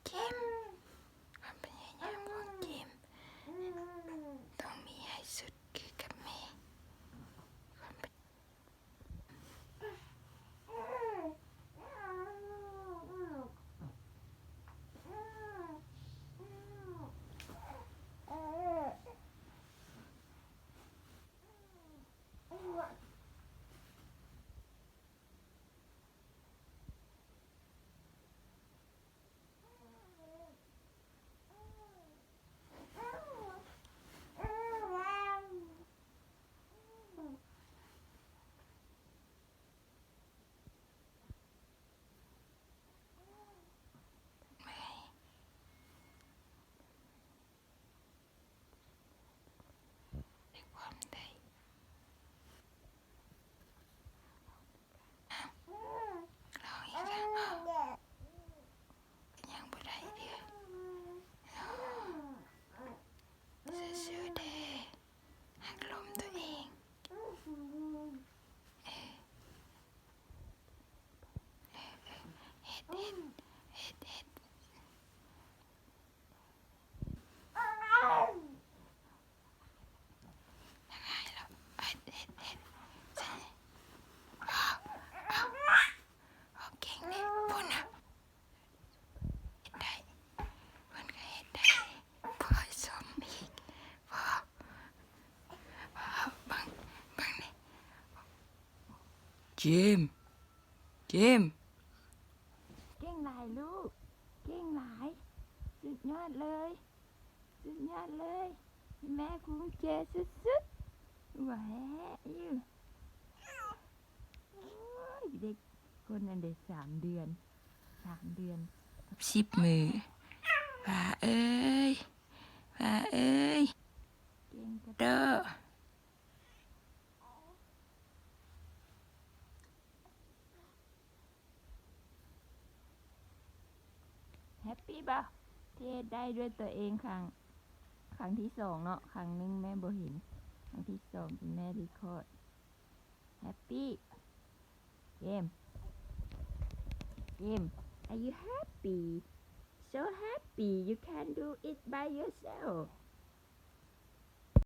ເຈັມ ຄວາມພະຍາຍາມຂອງເຈັມຕ້ອງມີໃຫ້ສຸດຄືກັບແມ່. ຄວາມພະຍາຍາມ ໄດ້ຄວາມໄດ້ ລອງອີກຄັ້ງ ຍັງບໍ່ໄດ້ເທື່ອ ສູ້ໆເດີ ຫັກລົມຕົວເອງ ເອີ ເອີ ເອີ ເຮັດ ເຮັດ ເຮັດ ເຮັດ. ເຮັດ ເຮັດ ເຮັດ ເຮັດ ເກັ່ງເດ້ ພຸ້ນນະ ເຮັດໄດ້ ເພິ່ນກໍເຮັດໄດ້ ບໍ່ໃຫ້ຊົມອີກ ບໍ່ ບໍ່ ເບິ່ງ ເບິ່ງນີ້ ເຈມ ເຈມ ເກັ່ງຫຼາຍລູກ ເກັ່ງຫຼາຍ ສຸດຍອດເລີຍ ສຸດຍອດເລີຍ ແມ່ພູມໃຈສຸດໆ ວ່າແຮະຢູ່ ໂອ້ຍ ເດັກຄົນອັນໃດ ສາມເດືອນ ສາມເດືອນ ສິບມື້ ປ້າເອີຍ ປ້າເອີຍ ເກັ່ງກະເດີ. ແຮບປີບໍ່ ທີ່ເຮັດໄດ້ດ້ວຍຕົວເອງ ຄັ້ງ ຄັ້ງທີສອງເນາະ ຄັ້ງໜຶ່ງແມ່ບໍ່ເຫັນ ຄັ້ງທີສອງທີ່ແມ່ຣີຄອດ ແຮບປີ ເຈມ ເຈມ Are you happy? So happy you can do it by yourself.